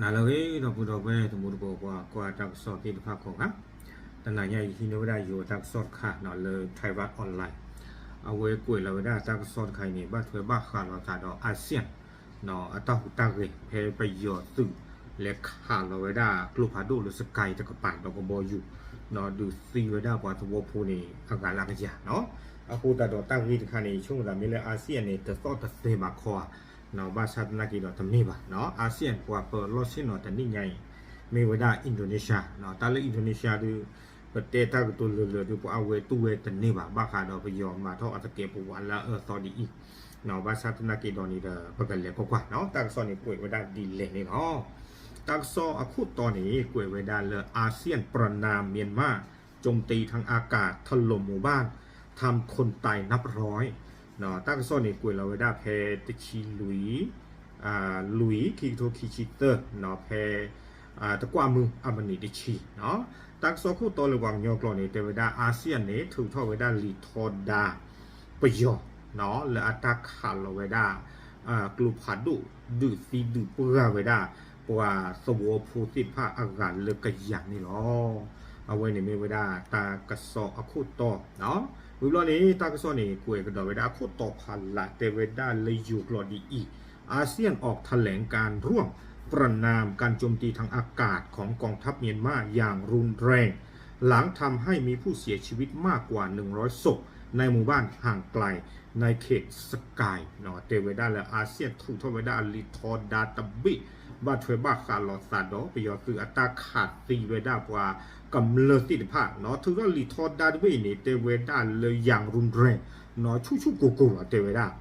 နၤလၢအဂ့ၤ ဒီပုၢ်ဒီဝဲၢ် တံၤသကိး ပှၤကွၢ်တၢ်ကစီၣ်သ့ၣ်တဖၣ်ကိးဂၤ, တနၤညါအံၤ ဟံးန့ၢ်ဝဲဒၣ်ယိၤတၢ်ကစီၣ်တခါနီၤ လၢ Taiwan Online အဝဲကွဲးလီၤဝဲဒၣ်တၢ်ကစီၣ်တခါအံၤန့ၣ် ဘၣ်ထွဲဘၣ်ဃးလိာ်သးဒီး ASEAN အတၢ်ဟူးတၢ်ဂဲၤ ဖဲပယီၤသုးလဲၤခးလီၤဝဲဒၣ်ကျိဖးဒိၣ်လၢ Sky တကပၤဒီးကဘီယူၤ ဒုးသံဝဲဒၣ်ပှၤသဝီဖိန့ၣ် အဂၤလၢအကယၤနီၤ. အဃိသတးဒီးတၢ်ဂ့ၢ်တခါန့ၣ် ဆိကမိၣ်သးမ့ၢ်လၢ ASEAN န့ၣ် တသီၣ်တသဲဘၣ်ခီဧါ ဘၣ်ဆၣ်သနာ်က့ဒီးတမ့ၢ်ဘၣ်နီၤ. ASEAN ပှၤပၢၤလီၢ်ဆ့ၣ်နီၤတနံၣ်ညါအံၤ မ့ၢ်ဝဲဒၣ် Indonesia နီၤ. တၢ်လၢ Indonesia ဒုး ပတဲတၢ်ကတိၤလၢာ်လၢာ်ဒုး ပှၤအဝဲတူၢ်ဝဲတန့ၢ်ဘၣ် ဘၣ်ဃးဒီးပယီၤမၤထီၣ်အသကဲးပဝးလၢအအၢသီဒ်အံၤနီၤ. ဘၣ်ဆၣ်သနာ်က့ဒီးန့ၣ်ဒီး ပကလဲၤကွၢ်ကွၢ်နီၤ တၢ်ကစီၣ်န့ၣ်ကွဲးဝဲဒၣ်ဒ်လဲၣ်န့ၣ်လီၤ. တၢ်ကစီၣ်အခိၣ်တီန့ၣ် ကွဲးဝဲဒၣ်လၢ ASEAN ประณามเมียนมาโจมตีทางอากาศ ถล่มหมู่บ้าน ทำคนตายนับร้อย တၢ်ကစီၣ်န့ၣ် ကွဲးလီၤဝဲဒၣ်ဖဲတဆံလွံၢ် လွံၢ် ခံကထိခံဆံသၢနီၤ ဖဲ တကွၢ်မုၢ်အမံးနံးတဆံနီၤ. တၢ်ကစီၣ်ခိၣ်တီလၢပှၤကညီကျိာ်န့ၣ် တဲဝဲဒၣ် ASEAN န့ၣ် ထုးထီၣ်ဝဲဒၣ်လံာ်ထီဒါပယီၤနီၤ လၢအတၢ်ခးလီၤဝဲဒၣ် ကျိဖးဒိၣ် ဒုးသံဒုးပှၢ်ဝဲဒၣ် ပှၤသဝီဖိသ့ၣ်တဖၣ်အဂၤလၢကယၤန့ၣ်လီၤ. အဝဲန့ၣ်မ့ၢ်ဝဲဒၣ်တၢ်ကစီၣ်အခိၣ်တီ ဝံၤဘျီန့ၣ် တၢ်ကစီၣ်န့ၣ် ကွဲးကဒီးဝဲဒၣ်အခိၣ်တီဖးလး တဲဝဲဒၣ်လၢယိၤကျိာ်ဒ်အံၤ, ASEAN ออกแถลงการณ์ร่วมประณามการโจมตีทางอากาศของกองทัพเมียนมาอย่างรุนแรง หลังทำให้มีผู้เสียชีวิตมากกว่าหนึ่งร้อยศพในหมู่บ้านห่างไกลในเขต Sky တဲဝဲဒၣ်လၢ ASEAN ထုးထီၣ်ဝဲဒၣ်အလံာ်ထီဒါတဘ့ၣ် ဘၣ်ထွဲဘၣ်ဃးလိာ်သးဒီး ပယီၤသုးအတၢ်ခးသံဝဲဒၣ်ပှၤကမျၢၢ်သ့ၣ်တဖၣ် ထုးထီၣ်လံာ်ထီဒါတဘ့ၣ်အံၤန့ၣ် တဲဝဲဒၣ်လၢ อย่างรุนแรง ဆူၣ်ဆူၣ်ကိၢ်ကိၢ်လီၤ တဲဝဲဒၣ်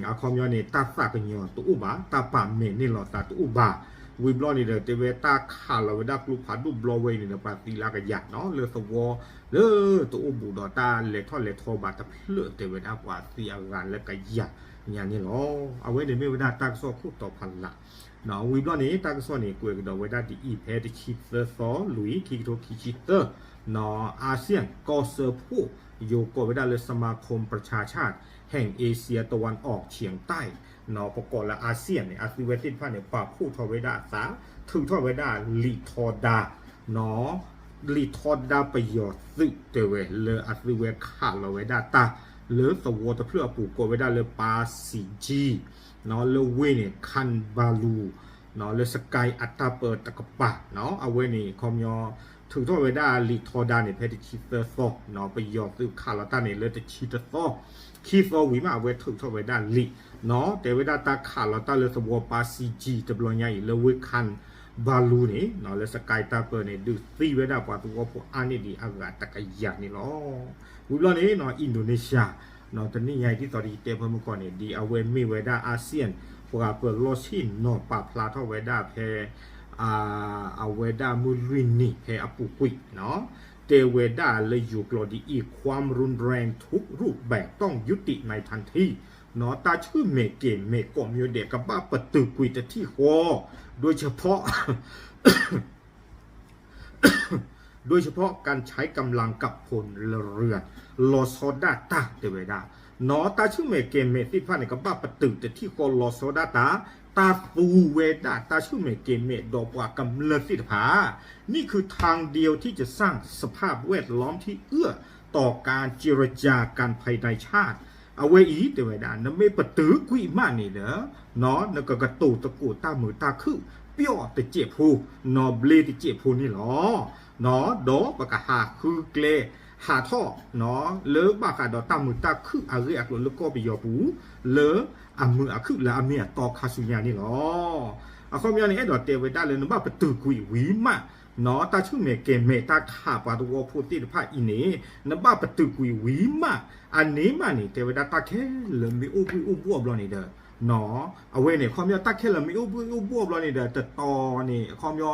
အခီပညီန့ၣ် တၢ်သးကညီၤတအိၣ်ဘၣ်, တၢ်ပာ်မဲာ်န့ၢ်လိာ်သးတအိၣ်ဘၣ်. ဝံၤဘျီန့ၣ်ဒီး တဲဝဲတၢ်ခးလီၤဝဲဒၣ်ကျိဖးဒိၣ်ဘျီဝဲအံၤန့ၣ်ဒီး ပှၤသံလၢကယၤနီၤ လၢသဝီလၢတအိၣ်ဘူးဒီးတၢ်လဲၤထီၣ်လဲၤထီဘၣ်တဖျၢၣ် တဲဝဲဒၣ်ပှၤသံအဂၤလၢကယၤညါန့ၣ်လီၤ. အဝဲန့ၣ်မ့ၢ်ဝဲဒၣ်တၢ်ကစီၣ်ခိၣ်တီဖးလး ဝံၤဘျီန့ၣ် တၢ်ကစီၣ်န့ၣ် ကွဲးကဒီးဝဲဒၣ်ဒ်အံၤ ဖဲတဆံသၢသီ လွံၢ် ခံကထိခံဆံသၢနီၤ ASEAN ကီၢ်စၢဖှိၣ် ယိၤကိးဝဲဒၣ်လၢ สมาคมประชาชาติแห่งเอเชียตะวันออกเฉียงใต้ ပကိးလၢ ASEAN န့ၣ် အသုဝဲသ့ၣ်တဖၣ်န့ၣ် ပာ်ဖှိၣ်ထီၣ်ဝဲဒၣ်အသး ထုးထီၣ်ဝဲဒၣ်လံာ်ထီဒါ လံာ်ထီဒါပယီၤသုးတဲဝဲ လၢအသုဝဲခးလီၤဝဲဒၣ်တၢ် လၢသဝီတဖျၢၣ်အပူၤကိးဝဲဒၣ်လၢ ပၤစံးကံ လၢဝ့ၢ်န့ၣ် Kinabalu လၢ Sky အတၢ်ပၢတကပၤ အဝဲန့ၣ် ခီပညီ ထုးထီၣ်ဝဲဒၣ်လံာ်ထီဒါန့ၣ် ဖဲတဆံသၢသီ ပယီၤသုးခးလီၤတၢ်န့ၣ်လၢတဆံတသီ ခံသီဝံၤမး အဝဲထုးထီၣ်ဝဲဒၣ်လံာ် တဲဝဲဒၣ်တၢ်ခးလီၤတၢ်လၢသဝီပၤစံးကံ တဘျီညါအံၤ လၢဝ့ၢ် Kinabalu န့ၣ် လၢ Sky တၢ်ပၢန့ၣ် ဒုးသံဝဲဒၣ်ပှၤသဝီဖိအါန့ၢ်ဒံးအဂၤတကယၤန့ၣ်လီၤ. ဝံၤဘျီန့ၣ် Indonesia တနံၣ်ညါအံၤ ဒ်သိးဒီးယတဲဖၢမုၢ်ကီၢ်န့ၣ် ဒ်အဝဲမ့ၢ်ဝဲဒၣ် ASEAN ပှၤပၢၤလီၢ်ဆ့ၣ်နီၤပာ်ဖျါထီၣ်ဝဲဒၣ်ဖဲ အဝဲဒၣ်မုၢ်လွံၢ်နံၤဖဲအပူၤကွံာ် တဲဝဲဒၣ်လၢယိၤကျိာ်ဒ်အံၤ ความรุนแรงทุกรูปแบบต้องยุติในทันที တၢ်ဆူၣ်မဲာ်ကဲၤမဲာ်ကိးမံၤဒဲး ကဘၣ်ပတုာ်ကွံာ်တထံၣ်ဃီ โดยเฉพาะ โดยเฉพาะการใช้กำลังกับพลเรือน လီၤဆီဒၣ်တၢ်တဲဝဲဒၣ် တၢ်ဆူၣ်မဲာ်ကဲၤမဲာ်သ့ၣ်တဖၣ်န့ၣ် ကဘၣ်ပတုာ်တထံၣ်ဃီလီၤဆီဒၣ်တၢ် တၢ်သူဝဲဒၣ်တၢ်ဆူၣ်မဲာ်ကဲၤမဲာ်ဒီးပှၤကမျၢၢ်သ့ၣ်တဖၣ် นี่คือทางเดียวที่จะสร้างสภาพแวดล้อมที่เอื้อต่อการเจรจากันภายในชาติ အဝဲအံၤတဲဝဲဒၣ် နမ့ၢ်ပတုာ်ကွံာ်မးန့ၣ်ဒီး နကကတိၤသကိးတၢ်မုာ်တၢ်ခုၣ် ပျီၣ်တစဲးဖိ နီၢ်ဘျ့တစဲးဖိန့ၣ်လီၤ. ဒီးပကဟးဃုကျဲ ဟးထီၣ် လၢဘၣ်ဃးဒီးတၢ်မုာ်တၢ်ခုၣ်အဂ့ၢ်အကျိၤလၢကီၢ်ပယီၤပူၤ လၢအမုာ်အခုၣ်လၢအမ့ၢ်အတီခါဆူညါန့ၣ်လီၤ. အခီပညီန့ၣ် အဲၣ်ဒိးတဲဝဲဒၣ်လၢနဘၣ်ပတုာ်ကွံာ်ဝံၤမး တၢ်ဆူၣ်မဲာ်ကဲၤမဲာ်တၢ်ခးပှၤသဝီဖိသ့ၣ်တဖၣ်အံၤန့ၣ် နဘၣ်ပတုာ်ကွံာ်ဝံၤမး အန့ၣ်မးန့ၣ် တဲဝဲဒၣ်တၢ်ခဲလၢာ်မ့ၢ်အိၣ်ဘှံးအိၣ်ဘှီၣ်ဘျီန့ၣ်ဒီး အဝဲန့ၣ် အခီပညီတၢ်ခဲလၢာ်မ့ၢ်အိၣ်ဘှံးအိၣ်ဘှီၣ်ဘျီန့ၣ်ဒီး တတီၤန့ၣ် အခီပညီ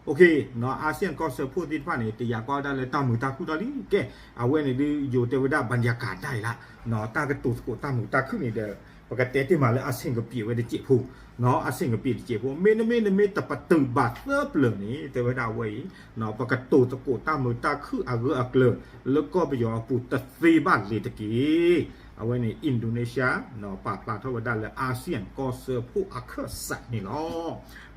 OK အၤစံၣ်ယၣ်ကီၢ်စၢဖှိၣ်သ့ၣ်တဖၣ်န့ၣ် တယာ်ကွၢ်ဝဲဒၣ်လၢတၢ်မုာ်တၢ်ခုၣ်ထီၣ်လံ ကဲ အဝဲန့ၣ်ဒုးယိၤတဲဝဲဒၣ် ဘၣ်ယၤကၤဒၣ်အံၤလၢ တၢ်ကတိၤသကိးတၢ်မုာ်တၢ်ခုၣ်န့ၣ်ဒီး ပကတဲတ့ၢ်မးလၢအဆ့ၣ်ကပံာ်ဝဲတစဲးဖိ အဆ့ၣ်ကပံာ်တစဲးဖိ မ့တမ့ၢ်နမ့ၢ်တပတုာ်ဘၣ်သၢပျၢၤန့ၣ် တဲဝဲဒၣ်အဝဲအံၤ ပကတိၤသကိးတၢ်မုာ်တၢ်ခုၣ်အဂၢၢ်အကျၢၤ လၢကီၢ်ပယီၤအပူၤတသ့ဘၣ်လ့ၤတက့ၢ်. အဝဲန့ၣ် Indonesia ပာ်ဖျါထီၣ်ဝဲဒၣ်လၢ ASEAN ကီၢ်စၢဖှိၣ်အခၢၣ်စးန့ၣ်လီၤ.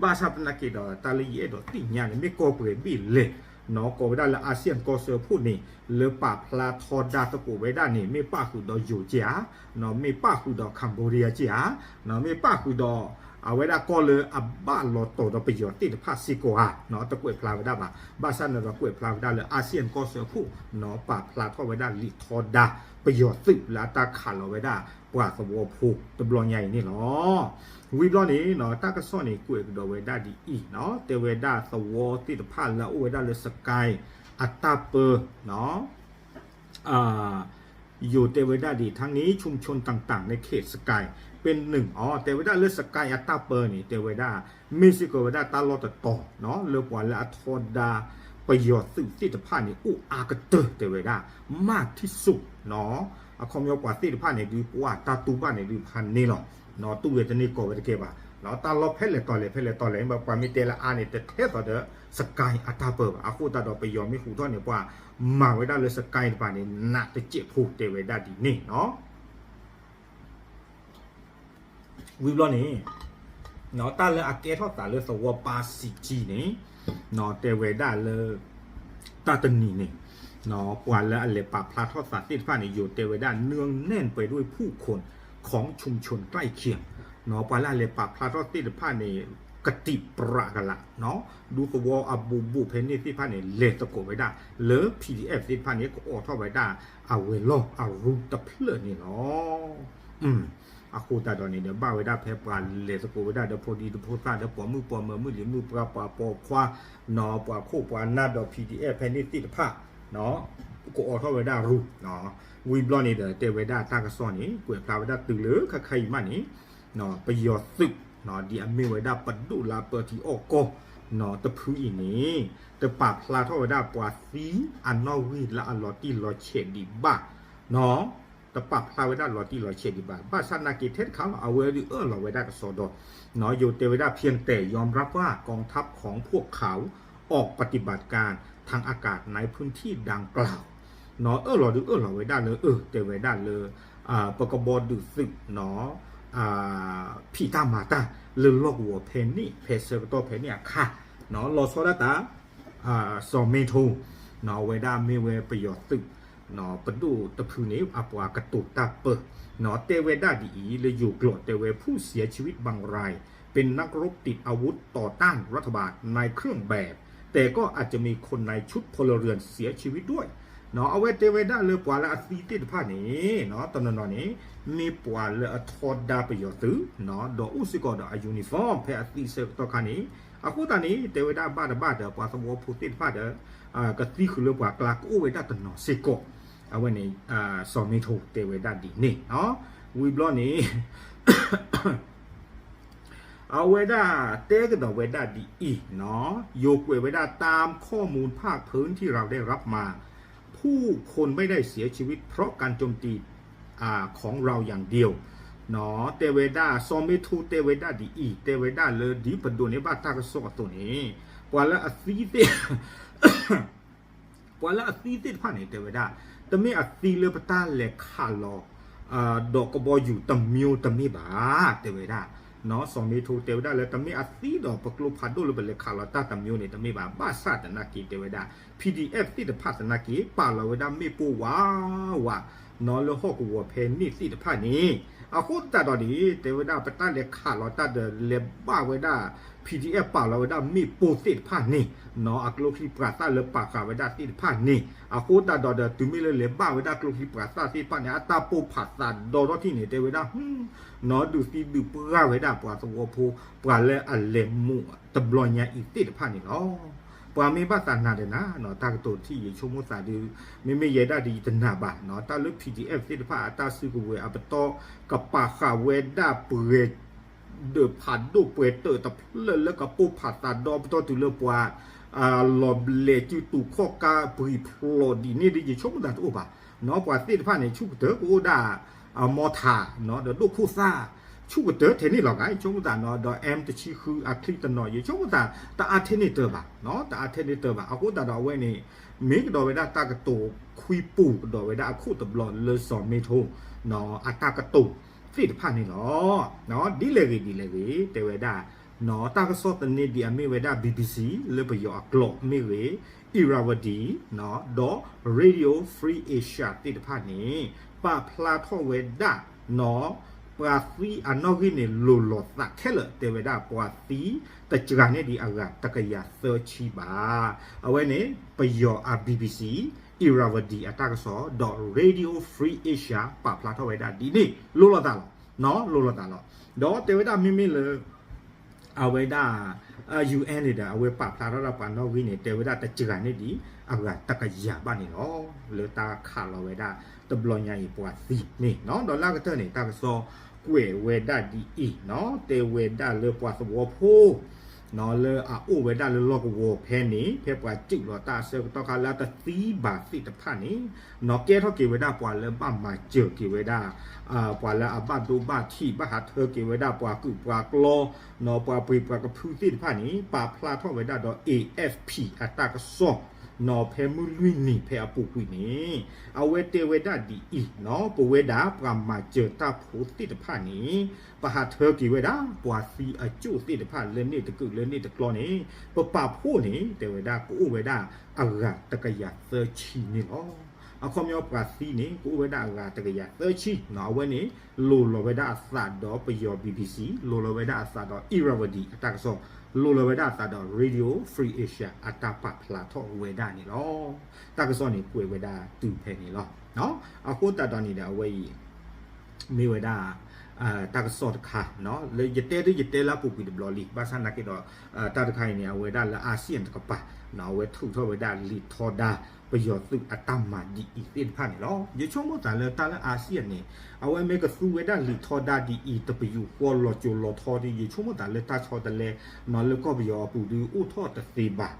ဘၣ်ဆၣ်သနာ်က့ဒီး တၢ်လၢယအဲၣ်ဒိးသ့ၣ်ညါန့ၣ် မ့ၢ်ကီၢ်ပှဲၤဘ့ၣ်လဲၣ် ကိးဝဲဒၣ်လၢ ASEAN ကီၢ်စၢဖှိၣ်န့ၣ် လၢပာ်ဖျါထီဒါသကိးဝဲဒၣ်န့ၣ် မ့ၢ်ပၣ်ဃုာ်ဒီးယိၤက့ဧါ, မ့ၢ်ပၣ်ဃုာ်ဒီး Cambodia က့ဧါ, မ့ၢ်ပၣ်ဃုာ်ဒီး အဝဲဒၣ်ကီၢ်လၢအဘၣ်လီၤတီၤဒီးပယီၤသ့ၣ်တဖၣ်စ့ၢ်ကီးဧါ, တကွဲးဖျါဝဲဒၣ်ဘၣ်. ဘၣ်ဆၣ်န့ၣ်ဒီးကွဲးဖျါဝဲဒၣ်လၢ ASEAN ကီၢ်စၢဖှိၣ် ပာ်ဖျါထီၣ်ဝဲဒၣ်လံာ်ထီဒါ ပယီၤသုးလၢအတၢ်ခးလီၤဝဲဒၣ် ပှၤသဝီဖိတဘျီညါအံၤန့ၣ်လီၤ. ဝံၤဘျီန့ၣ် တၢ်ကစီၣ်န့ၣ် ကွဲးကဒီးဝဲဒၣ်ဒ်အံၤ, တဲဝဲဒၣ်သဝီသ့ၣ်တဖၣ်လၢအအိၣ်ဝဲဒၣ်လၢ စကဲ အတၢ်ပၢ ယိၤတဲဝဲဒၣ်ဒ် ทั้งนี้ชุมชนต่างๆ ในเขตสกายเป็นหนึ่ง အီၤ တဲဝဲဒၣ်လၢ စကဲ အတၢ်ပၢန့ၣ် တဲဝဲဒၣ် မ့ၢ်စ့ၢ်ကီးဝဲဒၣ်တၢ်လီၢ်တတီၤ လၢပှၤလၢအထီဒါပယီၤသုးသ့ၣ်တဖၣ်န့ၣ် အိၣ်အါကတၢၢ်တဲဝဲဒၣ် မးထံၣ်စိၣ် အခီပညီပှၤသ့ၣ်တဖၣ်န့ၣ်ဒုး ပှၤတၢ်တူၢ်ဘၣ်န့ၣ်ဒုးဖးန့ၢ်လီၤ, တူၢ်ဝဲတန့ၢ်ကီးဝဲတကဲဘၣ်, တၢ်လီၢ်ဖဲလဲၣ်တီၤလဲၣ် ဖဲလဲၣ်တီၤလဲၣ် ပှၤမ့ၢ်တဲလၢအါန့ၣ် တထဲသိးဒီး စကဲ အတၢ်ပၢဘၣ်. အဃိသတးဒီးပယီၤမ့ၢ်ဃုထီၣ်န့ၣ် ပှၤမၤဝဲဒၣ်လၢ စကဲ တပၤန့ၣ် နးတစဲးဖိတဲဝဲဒၣ်ဒ်န့ၣ်လီၤ. ဝံၤဘျီန့ၣ် တၢ်လၢအကဲထီၣ်သးလၢသဝီပၤစံးကံန့ၣ် တဲဝဲဒၣ်လၢ တၢ်တနံၤန့ၣ် ပှၤလၢအလဲၤပာ်ဖျါထီၣ်သးသ့ၣ်တဖၣ်န့ၣ် ယိၤတဲဝဲဒၣ် เนืองแน่นไปด้วยผู้คนของชุมชนใกล้เคียง ပှၤလၢအလဲၤပာ်ဖျါထီၣ်သ့ၣ်တဖၣ်န့ၣ် ကတံာ်ပြးကလာ် ဒူသဝီအဘူးဘူးဖဲန့ၣ်သ့ၣ်တဖၣ်န့ၣ် လဲၤသကိးဝဲဒၣ် လၢ PDF သ့ၣ်တဖၣ်န့ၣ် ကအိးထီၣ်ဝဲဒၣ် အဝဲၤလီၢ်အရူတဖျၢၣ်န့ၣ်လီၤ. အဃိသတးဒီးန့ၣ်ဒီး ဘၣ်ဝဲဒၣ်ဖဲပှၤလဲၤသကိးဝဲဒၣ်ဒီးဖိဒံဖိသၣ်ဒီးပိာ်မုၣ်ပိာ်မၢၤ မုၢ်လံၤမုၢ်ပှၢ် ပှၤပိာ်ခွါ ပှၤခိၣ်ပှၤနၢ်ဒီး PDF ဖဲန့ၣ်သ့ၣ်တဖၣ် ကအိးထီၣ်ဝဲဒၣ်ရူ ဝံၤဘျီန့ၣ်ဒီးတဲဝဲဒၣ်တၢ်ကစီၣ်န့ၣ် ကွဲးဖျါဝဲဒၣ်တုၤလၢခဲခါအံၤမးန့ၣ် ပယီၤသုး ဒ်အမ့ၢ်ဝဲဒၣ်ပဒိၣ်လၢပၢထံအီၣ်ကီၢ် တဖုအံၤန့ၣ် တပာ်ဖျါထီၣ်ဝဲဒၣ်ပှၤသံအနီၣ်ဂံၢ်လၢအလီၤတံၢ်လီၤဆဲးဒံးဘၣ် တပာ်ဖျါဝဲဒၣ်လီၤတံၢ်လီၤဆဲးဒံးဘၣ်. ဘၣ်ဆၣ်သနာ်က့ထဲတခါလီၤ အဝဲဒုးအၢၣ်လီၤဝဲဒၣ်ကစီဒီ ယိၤတဲဝဲဒၣ် เพียงแต่ยอมรับว่ากองทัพของพวกเขาออกปฏิบัติการทางอากาศในพื้นที่ดังกล่าว အၢၣ်လီၤဒုးအၢၣ်လီၤဝဲဒၣ်လၢ အၢၣ် တဲဝဲဒၣ်လၢ ပကဘီဒုးသုး ဖံးတၢ်မၤတၢ်လၢလီၢ်ကဝီၤဖဲန့ၣ် ဖဲဆၢကတီၢ်ဖဲန့ၣ်အခါ လီၤဆီဒၣ်တၢ် စီၤမ့ထိ အဝဲဒၣ်မ့ၢ်ဝဲပယီၤသုး ပဒိၣ်တဖုန့ၣ် အပှၤကတိၤတၢ်ပၢ တဲဝဲဒၣ်ဒ်အံၤ လၢယိၤကျိာ်တဲဝဲ ผู้เสียชีวิตบางรายเป็นนักรบติดอาวุธต่อต้านรัฐบาลในเครื่องแบบ แต่ก็อาจจะมีคนในชุดพลเรือนเสียชีวิตด้วย အဝဲတဲဝဲဒၣ်လၢပှၤလၢအသံသ့ၣ်တဖၣ်န့ၣ် တနီၤနီၤန့ၣ် မ့ၢ်ပှၤလၢအထီဒါပယီၤသုး ဒီးအိၣ်စ့ၢ်ကီးဒီးအ uniform ဖဲအသံဆၢကတီၢ်ခါန့ၣ် အဃိသတးန့ၣ် တဲဝဲဒၣ်ဘၣ်တဘၣ်ဒီးပှၤသဝီဖိသ့ၣ်တဖၣ်ဒီး ကသံဃုာ်လၢပှၤကျါကအိၣ်ဝဲဒၣ်တနီၤစ့ၢ်ကီး အဝဲန့ၣ် စီၤမ့ထိတဲဝဲဒၣ်ဒ်န့ၣ် ဝံၤဘျီန့ၣ် အဝဲဒၣ်တဲကဒီးဝဲဒၣ်ဒ်အံၤ ယိၤကွဲးဝဲဒၣ် ตามข้อมูลภาคพื้นที่เราได้รับมา ผู้คนไม่ได้เสียชีวิตเพราะการโจมตี ของเราอย่างเดียว တဲဝဲဒၣ် စီၤမ့ထိတဲဝဲဒၣ်ဒ်အံၤ တဲဝဲဒၣ်လၢဒ်ပဒိးန့ၢ်ဘၣ်တၢ်ကစီၣ်အသိးန့ၣ် ပှၤလၢအသံသ့ၣ် ပှၤလၢအသံသ့ၣ်တဖၣ်န့ၣ် တဲဝဲဒၣ် တမ့ၢ်အသံလၢပတၢ်လဲၤခးလီၤ ဒီးကဘီယူၤတမျိုးတမ့ၢ်ဘၣ် တဲဝဲဒၣ် စီၤမ့ထိတဲဝဲဒၣ်လၢ တမ့ၢ်အသံဒီးပကျိဖးဒိၣ်လၢပလဲၤခးလီၤတၢ်တမျိုးန့ၣ် တမ့ၢ်ဘၣ် ဘၣ်ဆၣ်သနာ်က့တဲဝဲဒၣ် PDF သ့ၣ်တဖၣ်သနာ်က့ ပာ်လီၤဝဲဒၣ်မ့ၣ်ပိၢ်ဝးဝး လၢဟီၣ်ကဝီၤဖဲန့ၣ်သ့ၣ်တဖၣ်န့ၣ် အဃိသတးဒီးန့ၣ် တဲဝဲဒၣ်ပတၢ်လဲၤခးလီၤတၢ်ဒီးလဲၤဘၣ်ဝဲဒၣ် PDF ပာ်လီၤဝဲဒၣ်မ့ၣ်ပိၢ်သ့ၣ်တဖၣ်န့ၣ် အကျိချံပှၤသၣ်လၢပာ်ဃာ်ဝဲဒၣ်သ့ၣ်တဖၣ်န့ၣ် အဃိသတးဒီးဒီးတုၤမ့ၢ်လၢလဲၤဘၣ်ဝဲဒၣ်ကျိချံပှၤသၣ်သ့ၣ်တဖၣ်န့ၣ် အတၢ်ပိၢ်ဖးသးဒီထီၣ်ထံၣ်န့ၣ် တဲဝဲဒၣ် နီဒုးသံဒုးပှၢ်ဝဲဒၣ်ပှၤသဝီဖိ ပှၤလၢအလဲၤမူးတဘျီညါအံၤသ့ၣ်တဖၣ်န့ၣ်လီၤ. ပှၤမ့ၢ်ဘၣ်သးနၤဒီးနၤ တၢ်ကတိၤထံၣ်ယဆိကမိၣ်သးဒုး မ့မ့ၢ်ယဲဒၣ်ဒ်ယတနာ်ဘၣ် တၢ်လၢ PDF သ့ၣ်တဖၣ်အတၢ်စုကဝဲၤအပတီၢ် ကပာ်ဃာ်ဝဲဒၣ်ပှဲၤ ဒၢးဖးဒိၣ်ပှဲၤတၢၢ်တဖျၢၣ်လၢကပိၢ်ဖးသးဒီပတီၢ်တုၤလၢပှၤ လီၤဘျဲးစုတူာ်ခီၣ်ကါပှံၤဖျိးဒ်န့ၣ်ဒီး ယဆိကမိၣ်သးတအိၣ်ဘၣ်. ပှၤသ့ၣ်တဖၣ်န့ၣ် ဆူၣ်ကတၢၢ်ကအိၣ်ဒၣ် အမီထး ဒီးဒိၣ်ခိၣ်သၣ် ဆူၣ်ကတၢၢ်ထဲန့ၣ်လီၤဂၤ ယဆိကမိၣ်သးနီၤ ဒီး M တဆံဃုအချံတနီၤ ယဆိကမိၣ်သး တအါထဲန့ၣ်တၢၢ်ဘၣ်, တအါထဲန့ၣ်တၢၢ်ဘၣ်. အဃိသတးဒီးအဝဲန့ၣ် မ့ၢ်ကဒီးဝဲဒၣ်တၢ်ကတိၤခွံပူၤ ကဒီးဝဲဒၣ်အခိၣ်တဘျီလၢစီၤမ့ထိ အတၢ်ကတိၤသ့ၣ်တဖၣ်န့ၣ်လီၤ. ဒ်လဲၣ်ဂ့ၤဒ်လဲၣ်ဂ့ၤ တဲဝဲဒၣ် တၢ်ကစီၣ်သန့ဒံးအမ့ၢ်ဝဲဒၣ် BBC လၢပယီၤအကျိာ်မ့ၢ်ဂ့ၤ Irrawaddy ဒီး Radio Free Asia သ့ၣ်တဖၣ်န့ၣ် ပာ်ဖျါထီၣ်ဝဲဒၣ် ပှၤသံအနီၣ်ဂံၢ်န့ၣ် လိၤလီၤသးခဲလၢာ် တဲဝဲဒၣ်ပှၤသံတစှၤန့ၢ်ဒံးအဂၤတကယၤသၢဆံဘၣ်. အဝဲန့ၣ် ပယီၤအ BBC Irrawaddy အတၢ်ကစီၣ် ဒီး Radio Free Asia ပာ်ဖျါထီၣ်ဝဲဒၣ်ဒ်န့ၣ် လိၤလီၤသးလီၤ, လိၤလီၤသးလီၤ. ဒီးတဲဝဲဒၣ်မ့မ့ၢ်လၢ အဝဲဒၣ် UN န့ၣ်ဒီး အဝဲပာ်ဖျါထီၣ်ဒၣ်ပှၤနီၣ်ဂံၢ်န့ၣ် တဲဝဲဒၣ်တစှၤန့ၢ်ဒံးအဂၤတကယၤဘၣ်န့ၣ်လီၤ. လၢတၢ်ခးလီၤဝဲဒၣ်တဘျီညါအံၤပှၤသံန့ၣ် ဒီးလၢအကတၢၢ်န့ၣ် တၢ်ကစီၣ်ကွဲးဝဲဒၣ်ဒ်အံၤ တဲဝဲဒၣ်လၢပှၤသဝီဖိ လၢအအိၣ်ဝဲဒၣ်လၢလီၢ်ကဝီၤဖဲန့ၣ် ဖဲပှၤစုၣ်လီၤတၢ်အဆၢကတီၢ်ခါလၢအတသံဘၣ်သ့ၣ်တဖၣ်န့ၣ် ကဲထီၣ်က့ၤဝဲဒၣ်ပှၤလၢဘၣ်မၤစၢၤက့ၤဝဲဒၣ် ပှၤလၢအဘၣ်ဒိဘၣ်ထံး ဘၣ်ဟးထၢက့ၤဝဲဒၣ်ပှၤကုၢ်ပှၤကျီ ပှၤပှ့ၤပှၤကဖုသ့ၣ်တဖၣ်န့ၣ် ပာ်ဖျါထီၣ်ဝဲဒၣ်ဒီး AFP အတၢ်ကစီၣ် ဖဲမုၢ်လွံၢ်နံၤဖဲအပူၤကွံာ်န့ၣ် အဝဲတဲဝဲဒၣ်ဒ်အံၤ ပဝဲဒၣ်ပှၤမၤစၢၤတၢ်ဖိသ့ၣ်တဖၣ်န့ၣ် ပဟးထၢက့ၤဝဲဒၣ် ပှၤသံအကၠိၣ်သ့ၣ်တဖၣ်လၢန့ၣ်တကုာ်လၢန့ၣ်တကျီန့ၣ် ပပာ်ဖှိၣ်န့ၣ် တဲဝဲဒၣ်ကအိၣ်ဝဲဒၣ်အဂၤတကယၤသၢဆံန့ၣ်လီၤ. အခီပညီပှၤသံန့ၣ် ကအိၣ်ဝဲဒၣ်အဂၤတကယၤသၢဆံ အဝဲန့ၣ် လိၤလီၤဝဲဒၣ်အသးဒီးပယီၤ BBC လိၤလီၤဝဲဒၣ်အသးဒီး Irrawaddy အတၢ်ကစီၣ် လိၤလီၤဝဲဒၣ်အသးဒီး Radio Free Asia အတၢ်ပာ်ဖျါထီၣ်ဝဲဒၣ်န့ၣ်လီၤ. တၢ်ကစီၣ်န့ၣ်ကွဲးဝဲဒၣ်တုၤဖဲန့ၣ်လီၤ. အဃိသတးဒီးန့ၣ်ဒီးအဝဲအံၤ မ့ၢ်ဝဲဒၣ် တၢ်ကစီၣ်တခါ လၢယတဲဒ်ယတဲလၢအပူၤကွံာ်တဘျီလံ ဘၣ်ဆၣ်နာ်က့ဒီး တၢ်တခါအံၤန့ၣ် အဝဲဒၣ်လၢ ASEAN တကပၤ အဝဲထုးထီၣ်ဝဲဒၣ်လံာ်ထီဒါ ပယီၤသုးအတၢ်မၤဒ်အံၤသ့ၣ်တဖၣ်န့ၣ်လီၤ. ယဆိကမိၣ်သးလၢတၢ်လၢ ASEAN န့ၣ် အဝဲမ့ၢ်ကသူဝဲဒၣ်လံာ်ထီဒါဒ်အံၤ တပယူာ်ဃီလီၤစိၤလီၤထီဒီး ယဆိကမိၣ်သးလၢတၢ်ဆီတလဲ လၢကီၢ်ပယီၤအပူၤဒီးအိၣ်ထီၣ်တသ့ဘၣ်.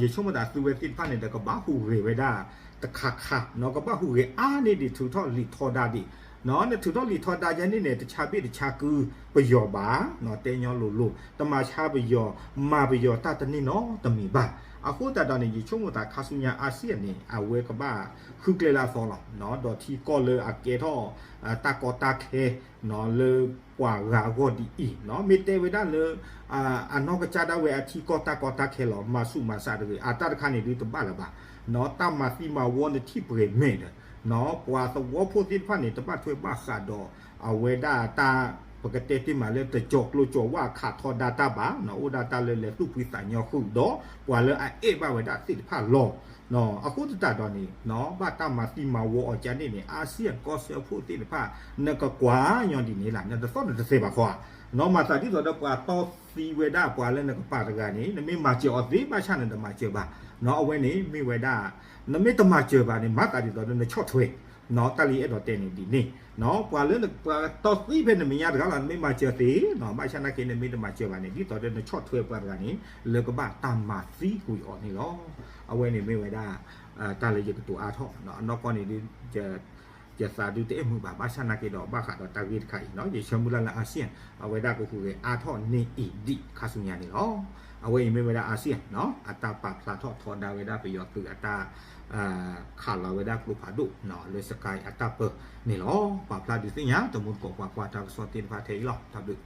ယဆိကမိၣ်သးသူဝဲသ့ၣ်တဖၣ်န့ၣ်ဒီး ကဘၣ်ဟူးဂဲၤဝဲဒၣ်တခါခါ ကဘၣ်ဟူးဂဲၤအါန့ၢ်ဒံးထုးထီၣ်လံာ်ထီဒါဒံး နထုးထီၣ်လံာ်ထီဒါယဲန့ၣ်န့ၣ် တဆါဘ့ၣ်တဆါကုပယီၤဘၣ် တဲညီလိၤလိၤ တမၤဆါပယီၤ မၤပယီၤတၢ်တန့ၢ်နီတမံၤဘၣ်. အဃိသတးဒီးန့ၣ် ယဆိကမိၣ်သးခါဆူညါ ASEAN န့ၣ် အဝဲကဘၣ်ဃုကျဲလၢအသီလီၤ. ဒီးထံကီၢ်လၢအကဲထီၣ် တၢ်ကီတၢ်ခဲ လၢပှၤဂၤအဂီၢ်ဒ်အံၤ မ့ၢ်တဲဝဲဒၣ်လၢ အနီၢ်ကစၢ်ဒၣ်ဝဲအထံကီၢ်တၢ်ကီတၢ်ခဲလီၤ မၤဆူၣ်မၤစၢ်တဂ့ၤ အတၢ်တခါန့ၣ်ဒုးတဘၣ်လၢၤဘၣ်. တၢ်မၤသံမၤဝီနထံၣ်ပှဲၤမဲာ်ဒီး ပှၤသဝီဖိသ့ၣ်တဖၣ်န့ၣ် တဘၣ်ထွဲဘၣ်ဃးဒီး အဝဲဒၣ်တၢ် ပကတဲတ့ၢ်မးလၢတကၠီၤကျိၤကၠီၤဝါခးထီဒါတၢ်ဘၣ် အိၣ်ဒၣ်တၢ်လၢလဲၤသူၣ်ဖှံသးညီဃုာ်ဒီး ပှၤလၢအအဲၣ်ဘၣ်ဝဲဒၣ်သ့ၣ်တဖၣ်လီၤ. အဃိသတးဒီးန့ၣ် ဘၣ်တၢ်မၤသံမၤဝီအီၤကန့ၣ်န့ၣ် ASEAN ကီၢ်စၢဖှိၣ်သ့ၣ်တဖၣ် နကကွၢ်ညီဒ်န့ၣ်လၢ နတသီၣ်နတသဲဘၣ်ဃီဧါ. မၤသးဒ်သိးဒီးပှၤတီသံဝဲဒၣ်ပှၤလၢနကပၤတဂၤန့ၣ် နမ့ၢ်မၤစၢၤအီၤသ့ ဘၣ်ဆၣ်နတမၤစၢၤဘၣ်. အဝဲန့ၣ်မ့ၢ်ဝဲဒၣ် နမ့ၢ်တမၤစၢၤဘၣ်န့ၣ် မၤသးဒ်သိးဒီးနဆီၣ်ထွဲ တၢ်လၢယအဲၣ်ဒိးတဲန့ၣ်ဒ်န့ၣ် ပှၤလၢပှၤတီသံဖဲနမဲာ်ညါတဂၤလီၤ နမ့ၢ်မၤစၢၤသ့ ဘၣ်ဆၣ်နာ်က့နမ့ၢ်တမၤစၢၤဘၣ်န့ၣ် ဒ်သိးဒီးနဆီၣ်ထွဲပှၤတဂၤန့ၣ် လၢကဘၣ်တၢ်မၤသံကွံာ်အီၤန့ၣ်လီၤ. အဝဲန့ၣ်မ့ၢ်ဝဲဒၣ် တၢ်လၢယကတိၤအါထီၣ် အနီၢ်ကီၢ်န့ၣ်ဒုး ယသးဒုးတအဲၣ်မုာ်ဘၣ် ဘၣ်ဆၣ်နာ်က့ဒီး ဘၣ်ဃးဒီးတၢ်ဂ့ၢ်တခါအံၤ ယဆၢမုၢ်လၢ်လၢ ASEAN အဝဲဒၣ်ကဟူးဂဲၤအါထီၣ်န့ၢ်အံၤဒံးခါဆူညါန့ၣ်လီၤ. အဝဲအံၤမ့ၢ်ဝဲဒၣ် ASEAN အတၢ်ပာ်ဖျါထီၣ်ထီဒါဝဲဒၣ်ပယီၤသုးအတၢ် ခးလီၤဝဲဒၣ်ကျိဖးဒိၣ် လၢ Sky အတၢ်ပၢန့ၣ်လီၤ. ပာ်ဖျါဒုးသ့ၣ်ညါ တမူတကိးပှၤကွၢ်တၢ်ကစီၣ်သ့ၣ်တဖၣ်ထဲအံၤလီၤ. တၢ်ဘျုး